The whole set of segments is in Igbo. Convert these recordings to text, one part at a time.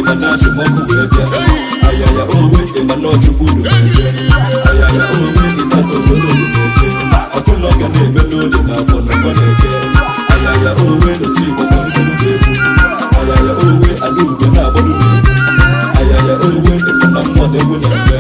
Ịma na achụmọkụ wee bịa. Ayaya owe, ịma na ọchukwu dumeje. Ayaya owe, ịtatọjolodumeje. Ọkụ na ọ ga na-eme n'oge n'afọ na ọgbọ na-eke. Ayaya owe, n'otu Igbo kpọrịtara egwu. Ayaya owe, adaugo na-agbado egwu. Ayaya owe, ịfụ na mmụọ na egwu na-eme.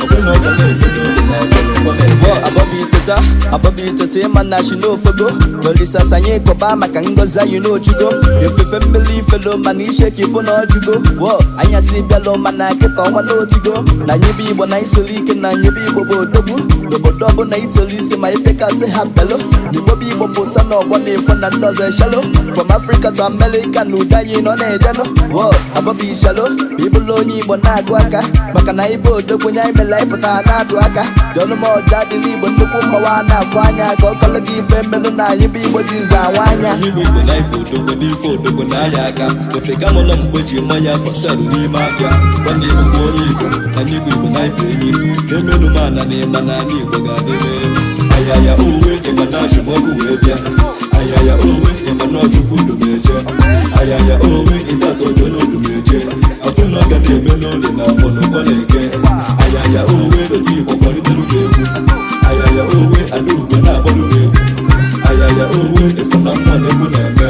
Ọkụ na ọ ga na-eme n'oge n'afọ na ọgbọ na-eke. Wo abọbi teta, abọbi teta, ịma na shi n'ofogo n'olisa sanye kọba maka ngọzi anyị n'ojugo. Efefe mmiri ifelo mana ishe ka ifo na ọjụgo. Wo anyasị bịalụ mana kịta ọnwa n'otigo. Na nyebe Igbo na isoro ike, na nyebe Igbo bụ odogwu n'obodo ọbụla itolu isi ma ipekasị ha belo. N'Igbo bụ Igbo pụta n'ọgbọ na ifo na ndị ọzọ eshelo. From Africa to America na ude anyị nọ na-edenụ. Wo abọbi ishelo ịbụla onye Igbo na-agụ aka maka na ịbụ odogwu nye anyị mere anyị pụtara na-atụ aka dọnụmọja dị n'Igbo. Nnukwu mmawa na-afụ anya ka ọ kọlụ gị ife mmelụ na anyị bụ Igbo ji nze awa anya. Anyị bụ Igbo na ịbụ odogwu n'ife odogwu na-aya aka ofe gamụlọ mgbe ji mmanya fọselụ n'ime afịa. Nwanne, ịbụkwa onye Igbo. Anyị bụ Igbo na ịbụ enyi na-emenu m ana na ịma na ala Igbo ga-adịrị. Ayaya owe, ịma na achụmọkụ wee bịa. Ayaya owe, ịma na ọchukwu dumeje. Ayaya owe, ịtatọjọ n'odumeje. Ọkụ na ọ ga na-eme n'oge na afọ na ụkọ na-eke. Ayaya owe, n'otu Igbo kpọrịtara egwu. Ayaya owe, adaugo na-agbado egwu. Ayaya owe, ịfụ na mmụọ na egwu na-eme.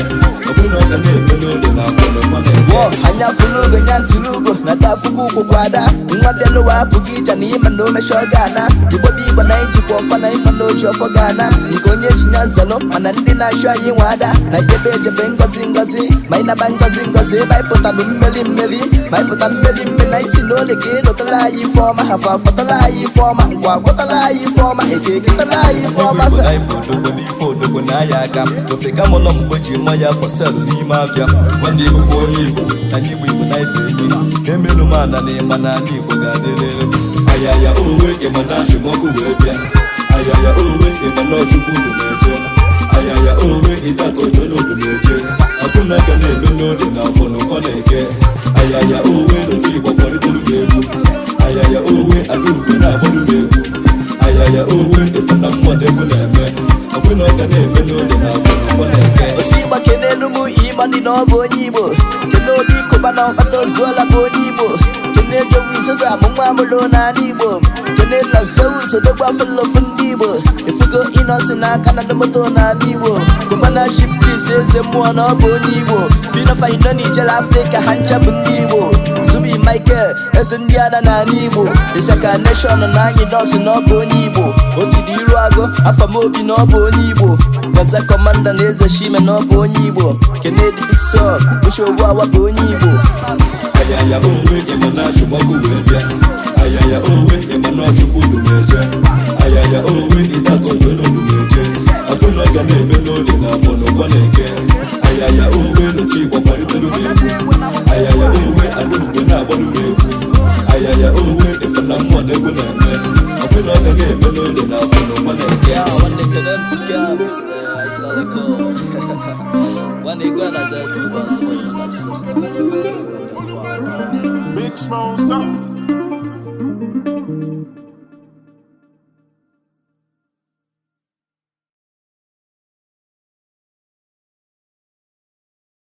Ọbụ na ọ ga na-eme n'oge na afọ na ụkọ na-eke. Wo anya fụlụ ugo nya ntụrụ ugo na dafugo ụkwụ ada nwa bịalụwa apụghị ija na ịma na omecha ọ ga-ana. Igbo bụ Igbo na ijikwa ọfọ na ịma na oji ọfọ ga-ana nke onye ji nya zalụ mana ndị na-achụ anyị nwe ada na ejebe ejebe ngozi ngozi ma ịnaba ngozi ngozi ebe anyị pụtalụ mmeli mmeli ma anyị pụta mmeli mme na isi na ole ka ịlụtala anyị ife ọma ha fa fọtala anyị ife ọma ngwa gwọtala anyị ife ọma eke eketala anyị ife ọma Igbo sa na ịbụ odogwu n'ife odogwu na-aya aka ofe gamụlọ mgbe ji mmanya fọselụ n'ime afịa. Nwanne, ịbụkwa onye Igbo. Anyị bụ Igbo na ịbụ enyi na-emenu m ana na ịma na ala Igbo ga-adịrịrị. Ayaya owe, ịma na achụmọkụ wee bịa. Ayaya owe, ịma na ọchukwu dumeje. Ayaya owe, ịtatọjọ n'odumeje. Ọkụ na ga na-eme n'oge na afọ na ụkọ na-eke. Ayaya owe, n'otu Igbo kpọrịtara egwu. Ayaya owe, adaugo na-agbado egwu. Ayaya owe, ịfụ na mmụọ na egwu na-eme. Ọbụ na ọ ga na-eme n'oge na afọ na ụkọ na-eke. Otu Igbo kenelu m Imani na ọ bụ onye Igbo. Kene Obi Kụba na ọkpata ozuola bụ onye Igbo. Kene Jowi Soza mụ nwa amụrụ n'ala Igbo. Kene Lazeus odogwu afọlọfụ ndị Igbo efugo ịnọsi n'aka na moto n'ala Igbo. Kụbana Chief Priest eze mmụọ na ọ bụ onye Igbo. Pino Faino na ijele Afrịka ha ncha bụ ndị Igbo. Zubi Michael eze ndị ada n'ala Igbo. Ịchaka Nation na anyị nọọsụ na ọ bụ onye Igbo. Ogidi iru agụ afamobi na ọ bụ onye Igbo. Gaza Commander na eze Shime na ọ bụ onye Igbo. Kennedy Big Son Usogbu awa bụ onye Igbo. Ayaya owe, ịma na achụmọkụ wee bịa. Ayaya owe, ịma na ọchukwu dumeje. Ayaya owe, ịtatọjọ n'odumeje. Ọkụ na ọ ga na-eme n'oge na afọ na ụkọ na-eke. Ayaya owe, n'otu Igbo kpọrịtara egwu. Ayaya owe, adaugo na-agbado egwu. Ayaya owe, ịfụ na mmụọ na egwu na-eme. Ọkụ na ọ ga na-eme n'oge na afọ na ụkọ na-eke. Yeah, nwanne, kene Bukams, nwanne ego a na-aza two bucks for you na Jesus Christ. Big Smoke.